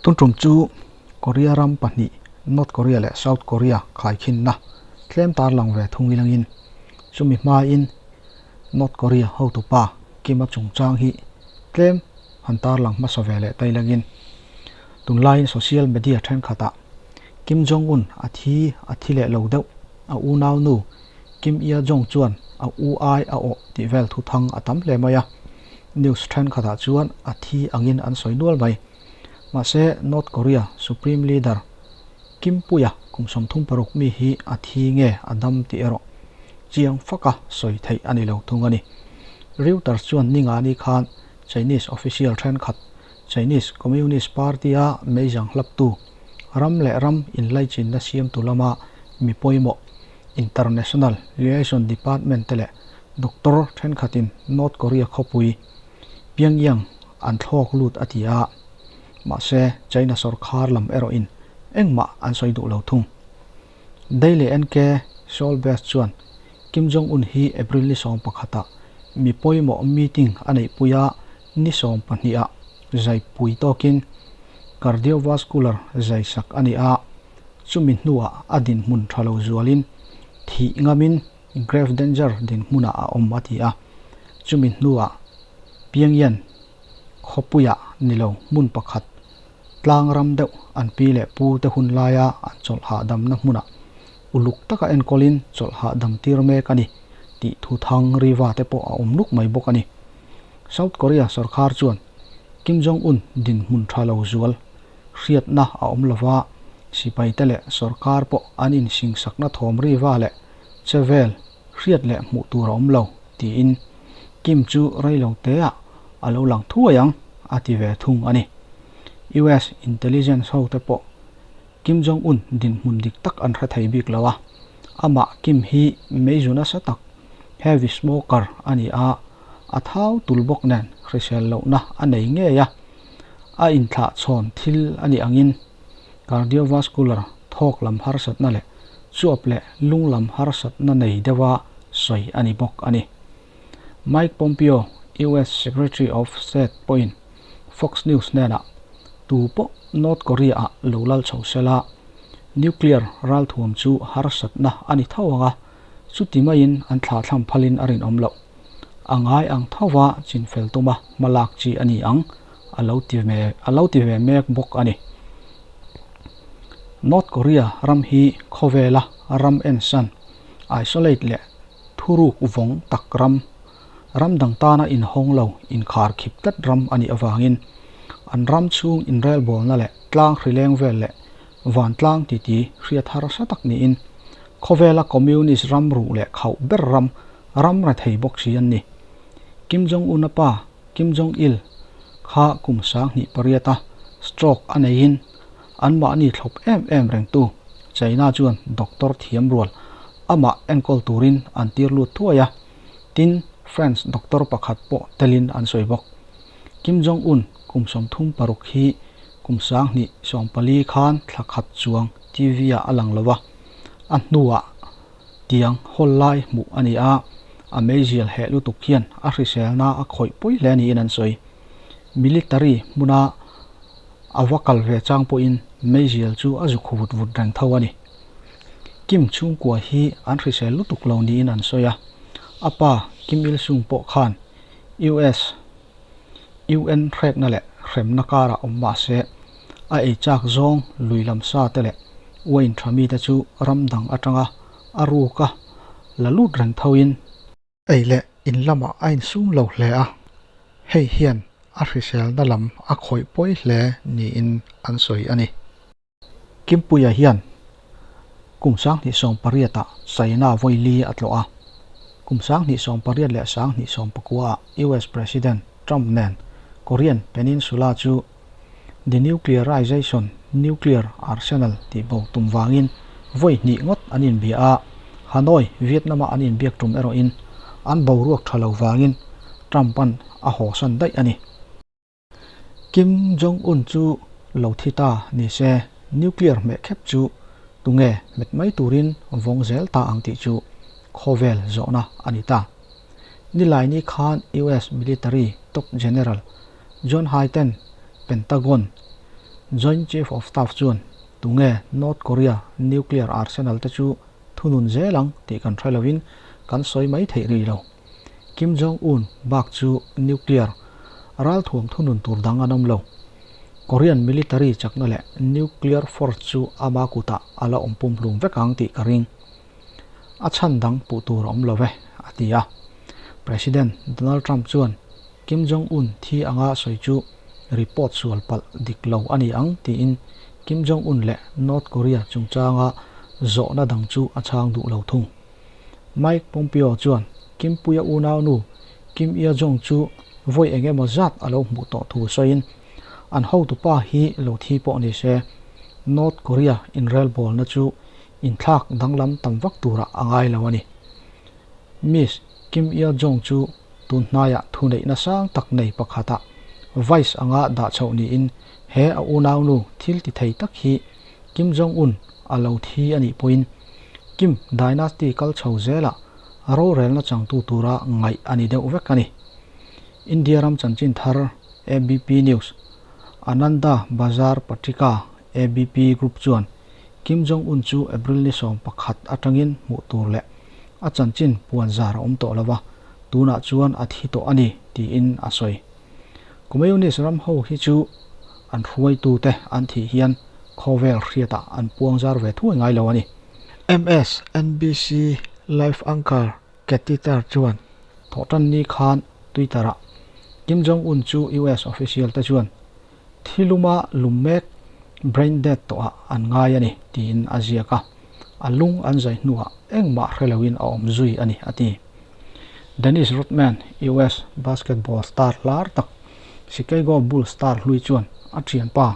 Tun tum chu Korea ram pahnih North Korea leh South Korea khaikhinna tlem tarlang ve thung ilangin chumi hmain North Korea hotupa Kim-a chungchang hi tlem han tarlang hmasa ve leh ta ilangin tunlaiin social media thenkhatah Kim Jong-un a thi a thi leh lo deuh a unaunu Kim Ia-jong chuan a u ai a awh tih vel thuthang a tam hle mai a, news thenkhatah chuan a thi angin an sawi nual mai. Mahse, North Korea Supreme Leader Kim Puia kum 36 mi hi a thi nge a dam tih erawh chiang faka sawi theih a ni lo thung a ni. Reuters chuan ningani khan Chinese official thenkhat Chinese Communist Party-a meizang hlaptu ram leh ram inlaichinna siamtu lama mi pawimawh International Liaison Department te leh doctor thenkhatin North Korea khawpui Pyongyang an thlawk lut a ti a, mahse China sawrkhar lam erawhin engmah an sawi duh lo thung. Daily NK Seoul Base chuan Kim Jong Un hi April ni 11 ah mi pawimawh meeting a neihpui a, ni 12 ah zaipui tawkin cardiovascular zaisak a ni a, chumi hnuah a dinhmun tha lo zualin thih ngamin grave danger dinhmunah a awm a ti a, chumi hnuah Pyongyang khawpuiah ni lo hmun pakhat tlang ram deuh an pi leh pu te hun laia an chawlh hahdamna hmunah uluk taka enkawlin chawlh hahdam tir mek a ni tih thu thang riva te pawh a awm nuk mai bawk a ni. South Korea sawrkhar chuan Kim Jong Un dinhmun tha lo zual hriatna a awm lova, sipaite leh sawrkar pawh an insingsakna thawm riva leh che vel hriat leh hmuh tur a awm lo tiin Kim chu reilo teah a lo lang thuai ang a ti ve thung a ni. US intelligence ho te pawh Kim Jong Un dinhmun dik tak an hre thei bik lo a, amah Kim hi meizu nasa tak, heavy smoker, a ni a, a thau tul bawk nen hrisel lohna a nei ngei a, a inthlahchhawn thil a nih angin cardiovascular thawk lam harsatna leh chuap leh lung lam harsatna nei deuha sawi a ni bawk a ni. Mike Pompeo, US Secretary of State pawhin Fox News hnenah, Tu pawh North Korea-ah lo lal chho sela, nuclear ralthuam chu harsatna a ni tho ang a, chuti maiin an thlahthlam phalin a rinawm loh. A ngai ang thova chinfel tuma hmalak chi a ni ang, a lo ti ve a lo ti ve mek bawk a ni. North Korea ram hi khawvela ram ensan, isolate leh thuruk vawng tak ram, ram dang tana inhawng lo inkhar khip tlat ram a nih avangin an ram chhung inrelbawlna leh tlang hrileng vel leh vantlang titi hriat harsa tak niin khawvela communist ram ruh leh khauh ber ram ram rethei bawk si an ni. Kim Jong-un-a pa Kim Jong-il kha kum 2008 a stroke a neihin anmahni thlawp em em rengtu China chuan doctor thiam rual amah enkawl turin an tir lut thuai a, tin French doctor pakhat pawh telin an sawi bawk. Kim Jong-un kum 36 hi kum 2014 khan thla khat chuang TV-ah a lang lo a, a hnuah tiang hawl lai hmuh a ni a, a meizial heh lutuk hian a hriselna a khawih pawi hle niin an sawi. Military hmuna a va kal ve chang pawhin meizial chu a zuk vut vut reng tho a ni. Kim chhungkua hi an hrisel lutuk lo niin an sawi a, a pa Kim Il Sung pawh khan US, UN hrekna leh hremna karah awm mah se, a ei chak zawng lui lam sa te leh wine tha mite chu ram dang atanga a ruka la lut reng thoin, ei leh in lamah a insum lo hle a, hei hian a hriselna lam a khawih pawi hle niin an sawi a ni. Kimpuia hian kum 2018 ah China vawi li a tlawh a, kum 2018 leh 2019 ah US President Trump nen Korean Peninsula chu denuclearization, nuclear arsenal tih bo tum vangin vawi hnih ngawt an inbia a, Hanoi, Vietnam-a an inbiak tum erawhin an boruak tha lo vangin Trump-a'n a hawsan daih a ni. Kim Jong-un chu lo thi ta ni se, nuclear hmeh khep chu tunge hmet mai turin vawng zel ta ang tih chu khawvel zawhna a ni ta. Nilaini khan US military top general John Hyten Pentagon. Joint Chief of Staff chuan, Tunge North Korea nuclear arsenal te chu thunun zel ang tih kan hre lovin kan sawi mai theih rih lo. Kim Jong Un bak chu nuclear ralthuam thunun tur dang an awm lo. Korean military chakna leh nuclear force chu ama kutah a la awm pumhlum vek ang tih ka ring. A chhan dang puh tur a awm lo ve, a ti a. President Donald Trump chuan Kim Jong Un thi anga sawi chu report sual palh dik lo a ni ang tiin Kim Jong Un leh North Korea chungchanga zawhna dang chu a chhang duh lo thung. Mike Pompeo chuan Kim Puia unaunu Kim Yo Jong chu vawi eng emaw zat a lo hmuh tawh thu sawiin an hotupa hi lo thi pawh ni se North Korea inrelbawlna chu inthlak danglam tam vak turah a ngai lo a ni. Miss Kim Yo Jong chu tun hnaiah thuneihna sang tak nei pakhatah Vice anga dah chhoh niin he a unaunu thil ti thei tak hi Kim Jong Un a lo thi a nih pawhin Kim Dynasty kal chho zelah rorelna changtu tura ngaih a ni deuh vek a ni. India ram chanchin thar ABP News, Ananda Bazar Patrika ABP Group chuan Kim Jong Un chu April ni 11 atangin hmuh tur leh a chanchin puan zar a awm tawh lo va, tunah chuan a thi tawh a ni tiin a sawi. Communist ram ho hi chu an hruaitute an thih hian khawvel hriatah an puang zar ve thuai ngai lo a ni. MSNBC Live Anchor Katy Tur chuan thawhtanni khan Twitter-ah Kim Jong-un chu US official te chuan thiluma lum mek brain dead tawhah an ngai a ni tiin a ziak a, a lung an zai hnuah engmah hre loin a awm zui a ni a ti. Dennis Rodman, US basketball star hlar tak Chicago Bulls star hlui chuan a thianpa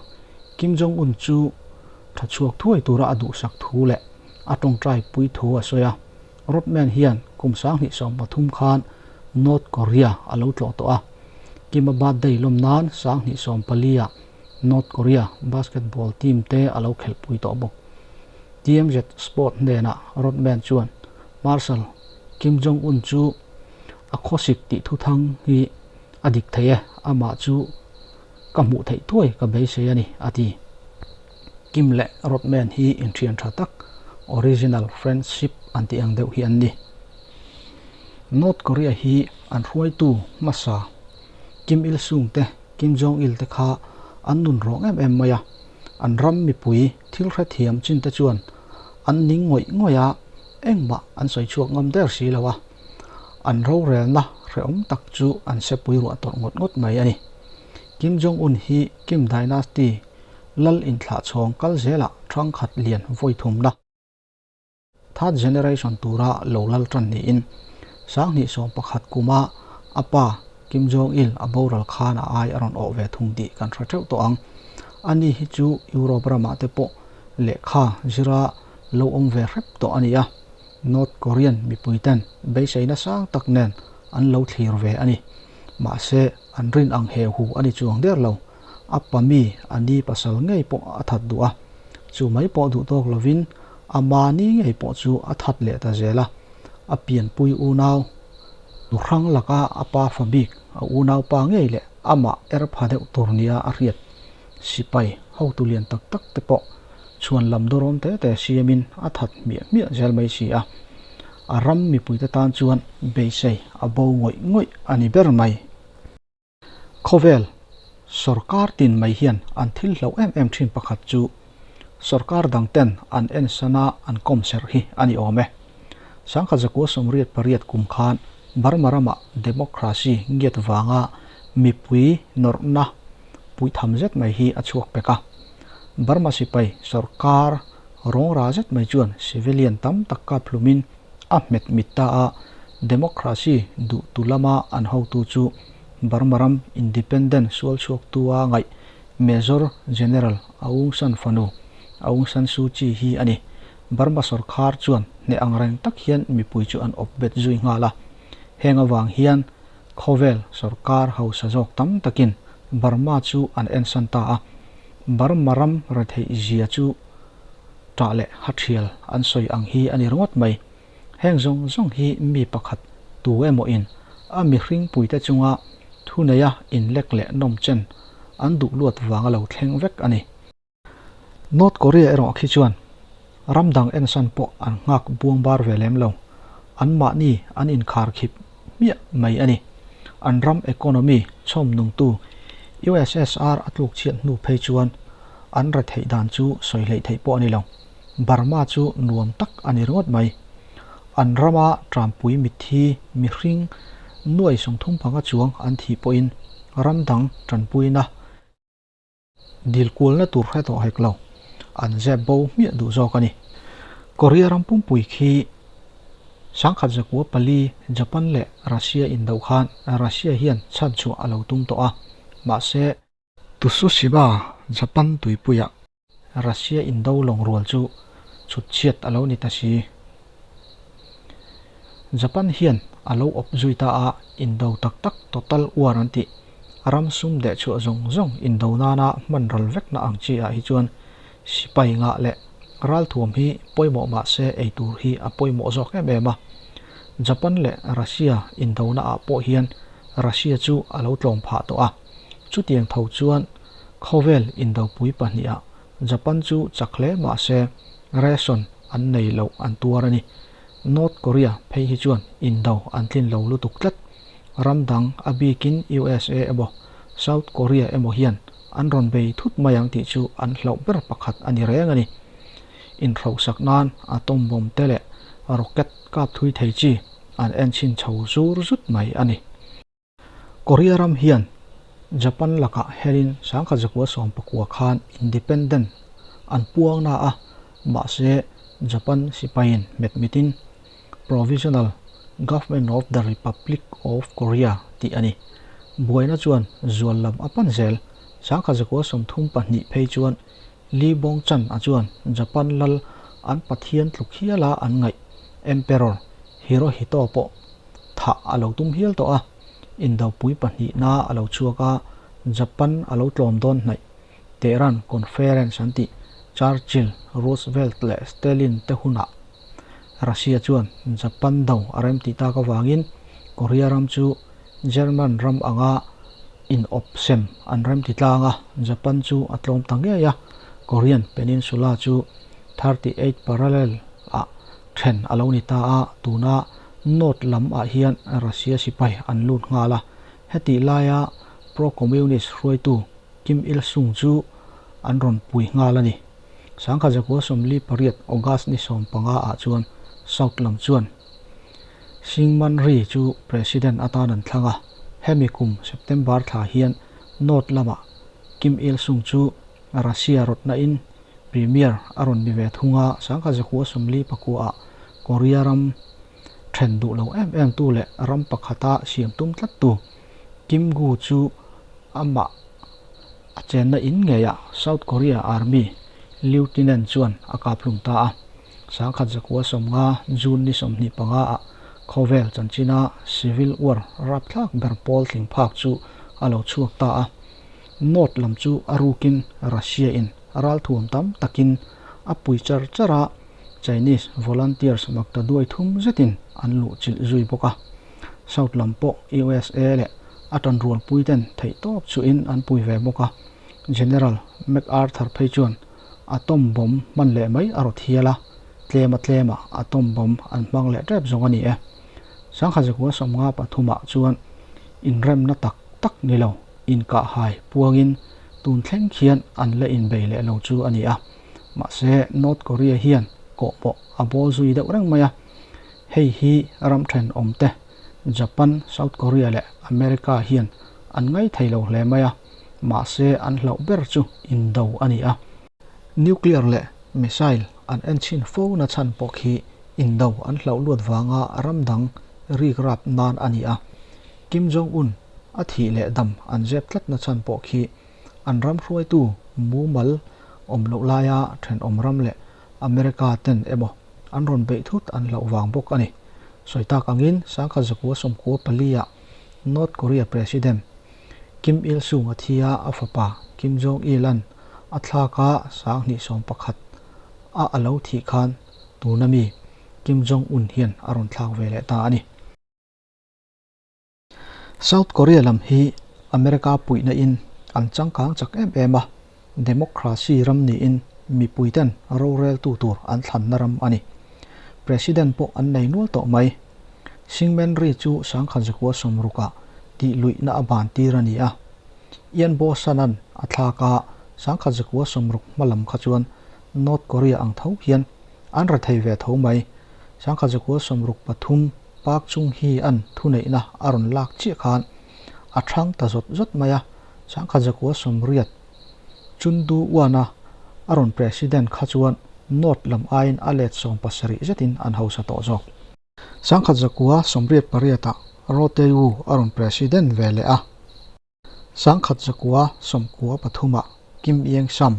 Kim Jong-un chu tha chhuak thuai tura a duhsak thu leh a tawngtai pui thu a sawi a. Rodman hian kum 2013 khan North Korea a lo tlawh tawh a, Kim-a birthday lawm nan 2014 ah North Korea basketball team te a lo khelhpui tawh bawk. TMZ Sport hnenah Rodman chuan Marshal Kim Jong-un chu a khawsik tih thuthang hi a dik thei e, amah chu ka hmuh theih thuai ka beisei a ni, a ti. Kim leh Rodman hi inthian tha tak, original friendship an tih ang deuh hi an ni. North Korea hi an hruaitu hmasa Kim Il-sung te, Kim Jong-il te kha an nun rawng em em mai a, an ram mipui thil hrethiam chin te chuan an ning ngawih ngawih a, engmah an sawi chhuak ngam der si lo a, an rorelna hrehawm tak chu an sepui ruah tawrh ngawt ngawt mai a ni. Kim Jong-un hi Kim Dynasty lal inthlah chhawng kal zelah thangkhat lian vawi thumna, third generation, tura lo lal tan niin 2011 kuma a pa Kim Jong-il a boral khan a ai a rawn awh ve thung tih kan hre theuh tawh ang. Ani hi chu Europe ramah te pawh lehkha zira lo awm ve hrep tawh a ni a, North Korean mipuiten beiseina sang tak nen an lo thlir ve a ni. Mahse, an rin ang he hu a ni chuang der lo. A pa mi a ni pasal ngei pawh a that duh a, chu mai pawh duh tawk lovin a mahni ngei pawh chu a that leh ta zel a. A pianpui unau nu hrang laka a pa fa bik a unaupa ngei leh amah er pha deuh tur nia a hriat sipai hotu lian tak tak te pawh chhuan lam dawrawm te te siamin a that hmiah hmiah zel mai si a. A ram mipuite tan chuan beisei a bo ngawih ngawih a ni ber mai. Khawvel sawrkar tin mai hian an thil hloh em em thin pakhat chu sawrkar dang ten an ensan a an kawm serh hi a ni awm e. 1988 kum khan Burma ramah democracy ngiat vanga mipui nawrhna puitham zet mai hi a chhuak pek a. Burma sipai sawrkar rawngra zet mai chuan civilian tam tak kap hlumin a hmet mit ta a, democracy duhtu lama an hotu chu Burma ram independent sual chhuaktua ngaih Major General Aung San fanu Aung San Suu Kyi hi a ni. Burma sawrkhar chuan hneh ang reng tak hian mipui chu an awp bet zui nghal a. Heng avang hian khawvel sawrkar hausa zawk tam takin Burma chu an ensan ta a. Burma ram retheih zia chu ṭah leh hathial an sawi ang hi a ni ringawt mai. Heng zawng zawng hi mi pakhat tu emaw in a mihring puite chunga thuneia inlek leh nawm chen an duh luat vanga lo thleng vek a ni. North Korea erawh khi chuan ram dang ensan pawh an nghak buang bar ve lem lo. Anmahni an inkharkhip hmiah mai a ni. An ram economy chhawm nungtu USSR a tluk chhiat hnu phei chuan an retheih dan chu sawi hleih theih pawh a ni lo. Burma chu nuam tak a ni ringawt mai. An rama Trampui mitthi mihring nuai 35 chuang an thih pawhin ram dang tanpuina dil kualna tur hre tawh hek lo. An zep bo hmiah duh zawk a ni. Korea ram pumpui khi 1904 Japan leh Russia indo khan Russia hian chhan chhuah a lo tum tawh a. Mahse, Tsushima Japan tuipuiah Russia indo lawng rual chu chhut chhiat a lo ni ta si. Japan hian a lo awp zui ta a, indo tak tak total war an tih. Ram sum deh chhuah zawng zawng indo nana hman ral vekna ang chi ah hi chuan sipai ngah leh ralthuam hi pawimawh mah se ei tur hi a pawimawh zawk em em a. Japan leh Russia indona ah pawh hian Russia chu a lo tlawm phah tawh a. Chutiang tho chuan khawvel indopui pahnih ah Japan chu chak hle mah se ration an nei loh an tuar a ni. North Korea phei hi chuan indo an tlin lo lutuk tlat. Ram dang a bikin USA emaw South Korea emaw hian an rawn bei thut mai ang tih chu an hlauh ber pakhat a ni reng a ni. Inhrosak nan atom bomb te leh rocket kap thui thei chi an en chhin chho zur zut mai a ni. Korea ram hian Japan lakah helin 1919 khan independent an puang na a, mahse Japan sipain metmitin Provisional Government of the Republic of Korea tih a ni. Buaina chuan zual lam a pan zel. 1932 phei chuan Lee Bong-chan a chuan Japan lal an pathian tluk hiala an ngaih Emperor Hirohito pawh thah a lo tum hial tawh a. Indopui pahnih na a lo chhuak a, Japan a lo tlawm dawn hnaih. Tehran Conference an tih Churchill, Roosevelt leh Stalin te hunah Russia chuan Japan do a rem tih tak avangin Korea ram chu German ram anga in awp sem an rem ti tlang a, Japan chu a tlawm ta ngei a, Korean Peninsula chu 38 parallel ah then a lo ni ta a, tuna North lam ah hian Russia sipai an lut nghal a, hetih laia pro-communist hruaitu Kim Il-sung chu an rawn pui nghal a ni. 1948 August ni 15 ah chuan South lam chuan Syngman Rhee chu President atan an thlang a, hemi kum September thla hian North lamah Kim Il-sung chu Russia rawtna in Premier a rawn ni ve thung a, 1949 ah Korea ram then duh lo em em tu leh ram pakhata siam tum tlat tu Kim Gu chu amah a chenna in ngeiah South Korea Army Lieutenant chuan a kap hlum ta a. 1950 June ni 25 ah khawvel chanchina Civil War rapthlak ber pawl tling phak chu a lo chhuak ta a. North lam chu a rukin Russia in ralthuam tam takin a pui char char a, Chinese volunteers makta duai thum zetin an luh chilh zui bawk a. South lam pawh USA leh a tanrual pui ten theih tawp chuin an pui ve bawk a. General MacArthur phei chuan atom bomb hman leh mai a rawt hial a, tlema tlema atom bomb an hmang leh tep zawng a ni e. 1953 ah chuan inremna tak tak ni lo inkah hai puangin tun thleng khian an la inbei leh lo chu a ni a. Mahse North Korea hian kawh pawh a bawl zui deuh reng mai a. Hei hi ram thenawm te Japan, South Korea leh America hian an ngai thei lo hle mai a, mahse an hlauh ber chu indo a ni a. Nuclear leh missile an en chhin fo na chhan pawh khi indo an hlauh luat vanga ram dang rik rap nan a ni a. Kim Jong-un a thih leh dam an zep tlat na chhan pawh khi an ram hruaitu mumal awm loh laia thenawm ram leh America ten emaw an rawn beih thut an hlauh vang bawk a ni. Sawi tak angin 1994 ah North Korea President Kim Il-sung a thi a, a fapa Kim Jong-il an a thlak a 2011 a a lo thih khan tuna mi Kim Jong-un hian a rawn thlak ve leh ta a ni. South Korea lam hi America puihna in an changkang chak em em a, democracy ram niin mipuiten roreltu tur an thlanna ram a ni. President pawh an nei nual tawh mai. Syngman Rhee chu 1960ah tih luihna a ban tir a ni a. Ian Bosan-a'n a thlak a, 1960 hma lam kha chuan North Korea ang tho hian an rethei ve tho mai. 1963 Park Chung Hee-a'n thuneihna a rawn lak chiah khan a thang ta zawt zawt mai a, 1980 Chun Du Wan-a a rawn President kha chuan North lam aiin a let 70 zetin an hausa tawh zawk. 1988ah Roh Tae-woo a rawn President ve leh a, 1993ah Kim Ieng-sam,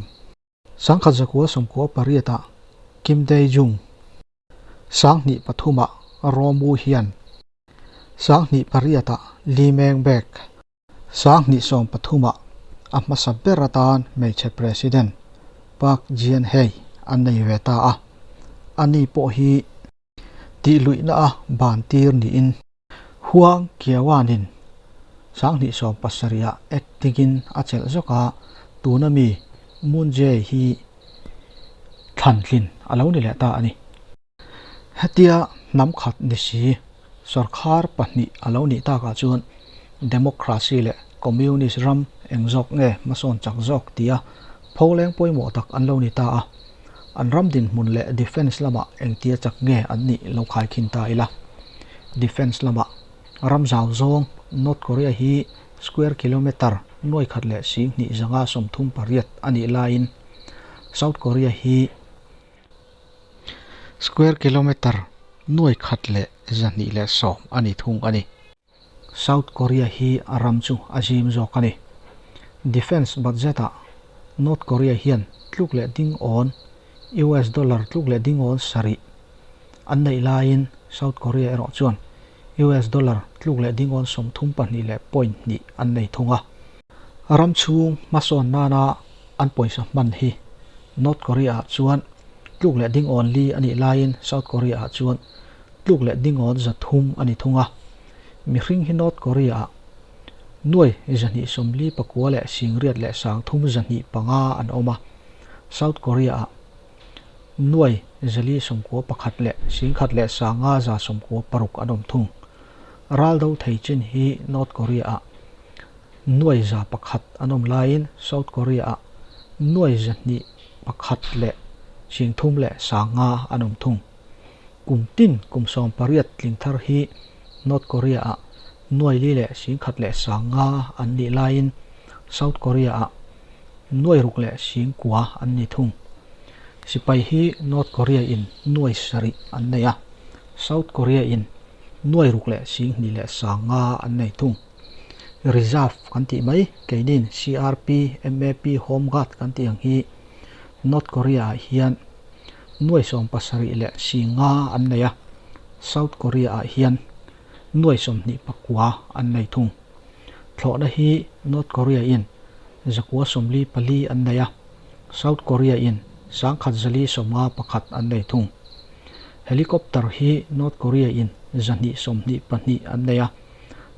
1998ah Kim Dae-jung, 2003ah Roh Moo-hyun, 2008ah Lee Myung-bak, 2013ah a hmasa ber atan hmeichhe President Park Geun-hye an nei ve ta a, ani pawh hi tihluihna a ban tir niin Hwang Kyo-anin 2017ah acting-in a chelh zawk a, tuna mi Moon Jae hi thlantlin a lo ni leh ta a ni. Hetia hnam khat ni si sawrkhar pahnih a lo nih takah chuan democracy leh communist ram eng zawk nge hmasawn chak zawk tia pholeng pawimawh tak an lo ni ta a. An ram dinhmun leh defence lamah engtia chak nge an nih lo khaikhin ta ila. Defence lamah ram zau zawng North Korea hi square kilometre nuai khat leh 25 038 a nih laiin South Korea hi square kilometre 1,210 a ni thung a ni. South Korea hi a ram chu a zim zawk a ni. Defence budget-ah North Korea hian tluk leh ding awn US dollar tluk leh ding awn sarih an neih laiin South Korea erawh chuan US dollar tluk leh ding awn 32 leh point hnih an nei thung a. Ram chhung hmasawn nana an pawisa hman hi North Korea-ah chuan tluk leh ding awn li a nih laiin South Korea-ah chuan tluk leh ding awn 300 a ni thung a. Mihring hi North Korea-ah nuai 249 leh 800 leh 325 an awm a, South Korea-ah nuai 491 leh 1,000 leh 596 an awm thung. Ral do thei chin hi North Korea-ah nuai 100 an awm laiin South Korea-ah nuai 201 leh 3,000 leh 500 an awm thung. Kum tin kum 18 tling thar hi North Korea-ah nuai li leh 1,000 leh 500 an nih laiin South Korea-ah nuai ruk leh 9,000 an ni thung. Sipai hi North Korea-in nuai sarih an nei a, South Korea-in nuai ruk leh 2,000 leh 500 an nei thung. Reserve kan tih mai, keinin CRP, MAP, Home Guard kan tih ang hi North Korea-ah hian nuai 70 leh 500 an nei a, South Korea-ah hian nuai 29 an nei thung. Thlawhna hi North Korea-in 944 an nei a, South Korea-in 1151 an nei thung. Helicopter hi North Korea-in 222 an nei a,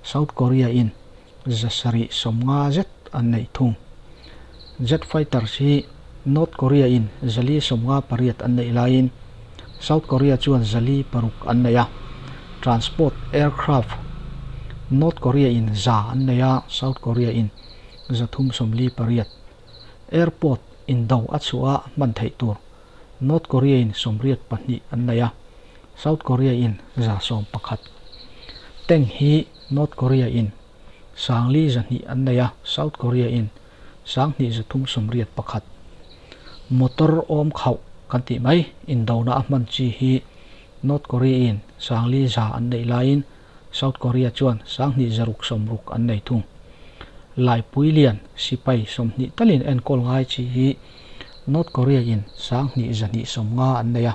South Korea-in 750 zet an nei thung. Jet fighters hi North Korea-in 458 an neih laiin South Korea chuan 406 an nei a. Transport aircraft North Korea-in 100 an nei a, South Korea-in 348. Airport indo a chhuah a hman theih tur North Korea-in 82 an nei a, South Korea-in 111. Tank hi North Korea-in 4,200 an nei a, South Korea-in 2,381. Motor awm khauh kan tih mai indona a hman chi hi North Korea-in 4,100 an neih laiin South Korea chuan 2,660 an nei thung. Laipui lian sipai 20 talin enkawl ngai chi hi North Korea-in 2,250 an nei a,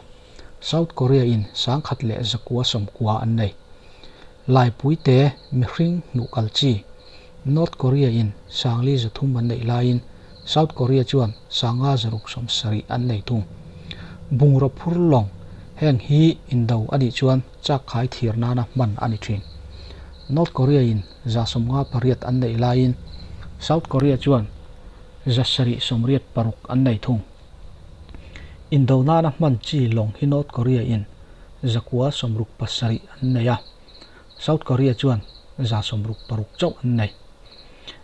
South Korea-in 1,190 an nei. Laipui te mihring hnuh kal chi North Korea-in 4,300 an neih laiin South Korea chuan 5,670 an nei thung. Bungraw phur lawng heng hi indo a nih chuan chak khai thir nana hman a ni thin. North Korea-in 158 an neih laiin South Korea chuan 786 an nei thung. Indo nana hman chi lawng hi North Korea in 167 an nei a, South Korea chuan 166 chauh an nei.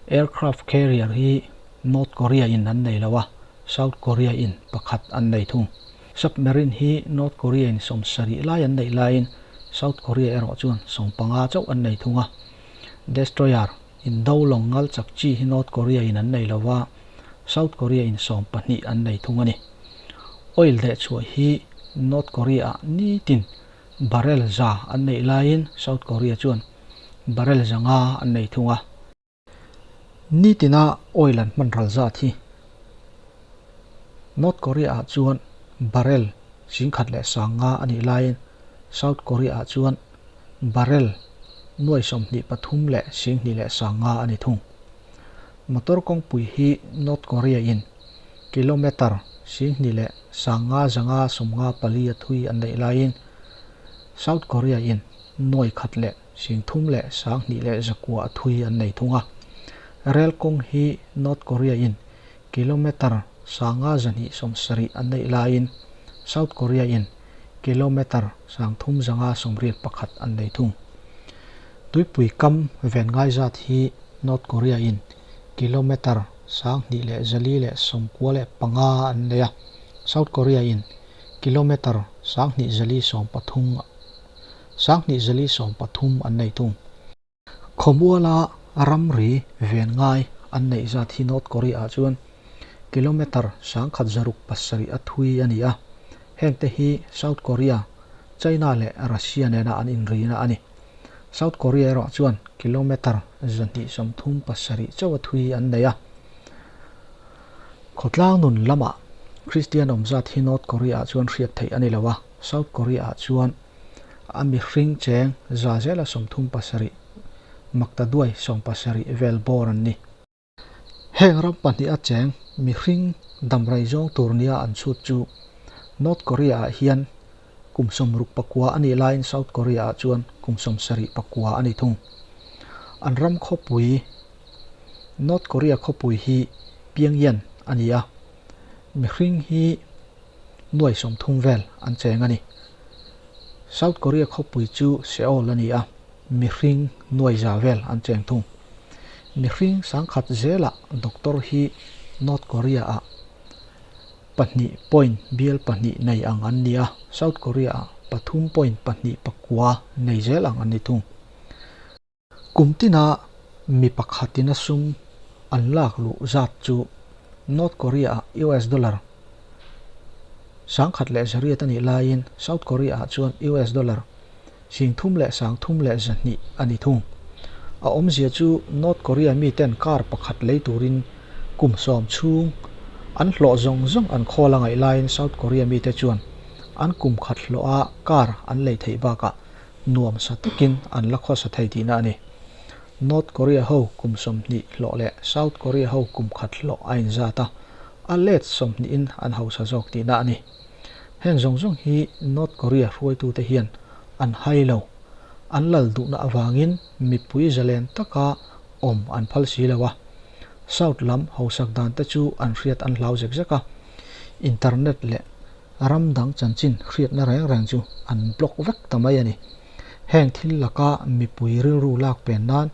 Aircraft carrier hi North Korea in an nei lo a, South Korea in pakhat an nei thung. Submarine hi North Korea in 70 lai an neih laiin South Korea erawh chuan 15 chauh an nei thung a. Destroyer indo lawng ngal chak chi hi North Korea in an nei lo a, South Korea in 12 an nei thung a ni. Oil deh chhuah hi North Korea ah nitin barrel 100 an neih laiin South Korea chuan barrel 500 an nei thung a. Nitina oil an hman ral zat hi North Korea ah chuan barrel 10,500 a nih laiin South Korea ah chuan barrel 23,250 a ni thung. Motor kawngpui hi North Korea in kilometer 2554 a thui an neih laiin South Korea in 1,309 a thui an nei thung a. Rail kawng hi North Korea in kilometer 5270 an neih laiin South Korea in kilometer 3581 an nei thung. Tuipui kam ven ngai zat hi North Korea in kilometer 2495 an nei a, South Korea in kilometer 2413 an nei thung. Khawmuala ramri ven ngai an neih zat hi North Korea ah chuan kilometer 1607 a thui a ni a. Heng te hi South Korea, China leh Russia nena an inrina a ni. South Korea erawh chuan kilometer 237 chauh a thui an nei a. Khawtlang nun lamah Christian awm zat hi North Korea ah chuan hriat theih a ni lo a. South Korea ah chuan a mihring cheng za zela 37 makta duai 70 vel bawr an ni. Heng ram pahnih a cheng mihring damrei zawng tur nia an chhut chu North Korea ah hian kum 69 a nih laiin South Korea ah chuan kum 74 a ni thung. An ram khawpui North Korea khawpui hi Pyongyang a ni a. Mihring hi nuai 30 vel an cheng a ni. South Korea khawpui chu Seoul a ni a, mihring nuai 100 vel an cheng thung. Mihring 100,000 zela doctor hi North Korea ah pahnih point bial pahnih nei ang an ni a, South Korea ah 3.29 nei zel ang an ni thung. Kumtina mi pakhatin a sum an lak lu zat chu North Korea ah US dollar 1,100 a nih laiin South Korea ah chuan US dollar 3,302 a ni thung. A awmzia chu North Korea mi ten kar pakhat lei turin kum 10 chhung an hlawh zawng zawng an khawl a ngaih laiin South Korea mi te chuan an kum khat hlawh a kar an lei theih bakah nuam sa takin an la khawsa thei tihna a ni. North Korea ho kum 20 hlawh leh South Korea ho kum khat hlawh a inzat a, a let 20 in an hausa zawk tihna a ni. Heng zawng zawng hi North Korea hruaitute hian an hai lo. An lal duhna awangin mipui zalen taka awm an phal si lo a. South lam hausak dan te chu an hriat an hlau zek zek a. Internet leh ram dang chanchin hriatna reng reng chu an block vek ta mai a ni. Heng thil laka mipui rilru lak pen nan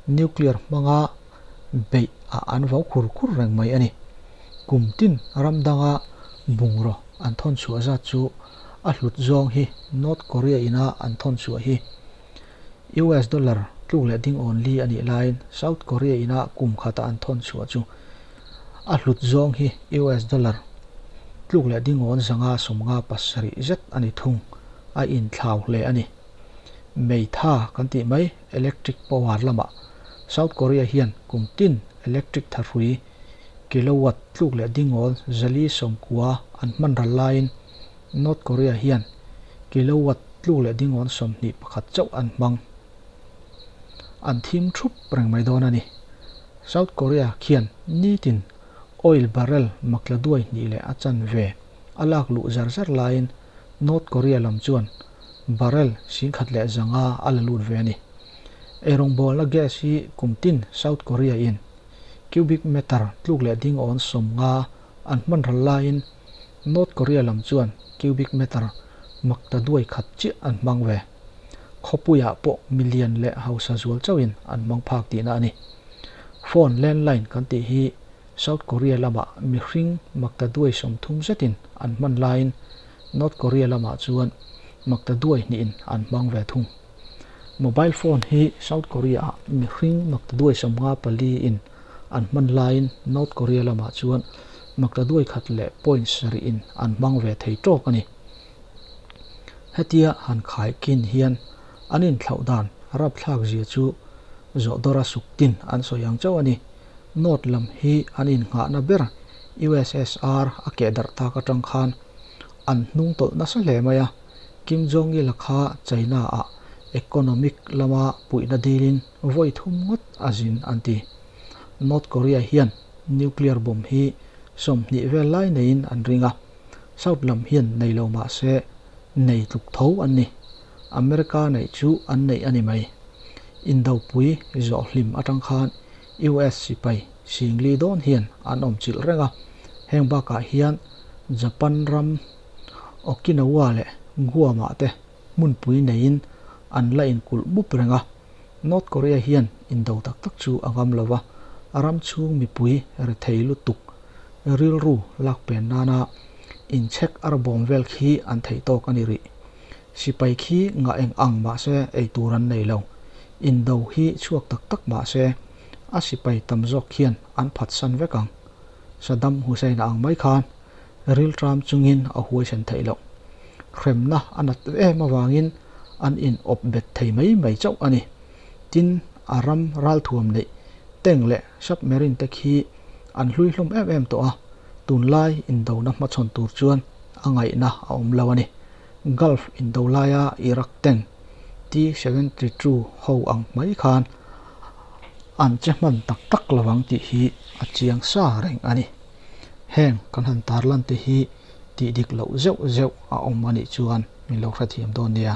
nuclear hmanga beih a an vau khur khur reng mai a ni. Kum tin ram danga bungro an thawn chhuah zat chu a hlut zawng hi North Korea ina an thawn chhuah hi US dollar tluk leh ding awn li a nih laiin South Korea ina kum khata an thawn chhuah chu a hlut zawng hi US dollar tluk leh ding awn 557 zet a ni thung a inthlau hle a ni. Meitha kan tih mai electric power lamah South Korea hian kum tin electric tharhui kilowatt tluk leh ding awn 490 an hman ral laiin North Korea hian kilowatt tluk leh ding awn 21 chauh an hmang. An thim thup reng mai dawn a ni. South Korea khian nitin oil barrel makla duai hnih leh a chan ve a lak luh zar zar laiin North Korea lam chuan barrel 1,500 a la lut ve a ni. Eirawng bawlna gas hi kum tin South Korea in cubic meter tluk leh ding awn 50 an hman ral laiin North Korea lam chuan cubic meter maktaduai khat chiah an hmang ve. Khawpuiah pawh milian leh hausa zual chauhin an hmang phak tihna a ni. Phone landline kan tih hi South Korea lamah mihring maktaduai 30 zetin an hman laiin North Korea lamah chuan maktaduai hnihin an hmang ve thung. Mobile phone hi South Korea-ah mihring maktaduai 54 in an hman laiin North Korea lamah chuan maktaduai khat leh point sarih in an hmang ve thei tawk a ni. Hetia han khaikin hian an inthlauh dan rapthlak zia chu zawhdawra suktin an sawi ang chauh a ni. North lam hi an innghahna ber USSR a keh darh tak atang khan an hnung tawlh nasa hle mai a. Kim Jong-il a kha China-ah economic lama puihna dilin vawi thum ngawt a zin an ti. North Korea hian nuclear bomb hi 20 vel lai neiin an ring a, South lam hian nei lo mah se nei tluk tho an ni. America neih chu an neih a ni mai. Indopui zawh hlim atang khan US sipai singli dawn hian an awm chilh reng a, heng bakah hian Japan ram Okinawa leh Guam-ah te hmunpui neiin an la inkulh mup reng a. North Korea hian indo tak tak chu a ngam lo va, a ram chhung mipui rethei lutuk rilru lak pen nana inchhek arbawm vel khi an theih tawk a ni rih. Sipai khi ngah eng ang mah se ei tur an nei lo. Indo hi chhuak tak tak mah se a sipai tam zawk hian an phatsan vek ang. Saddam Hussein a ang mai khan rilṭam chungin a huaisen theih loh. Hremna a nat em avangin an in awp bet thei mai mai chauh a ni. Tin, a ram ralthuam neih tank leh submarine te khi an hlui hlawm em em tawh a, tunlai indona hmachhawn tur chuan a ngaihna a awm lo a ni. Gulf indo laia Iraq tank T-72 ho ang mai khan an che hman tak tak lovang tih hi a chiang sa reng a ni. Heng kan han tarlan te hi tih dik loh zeuh zeuh a awm a nih chuan min lo hrethiam dawn nia.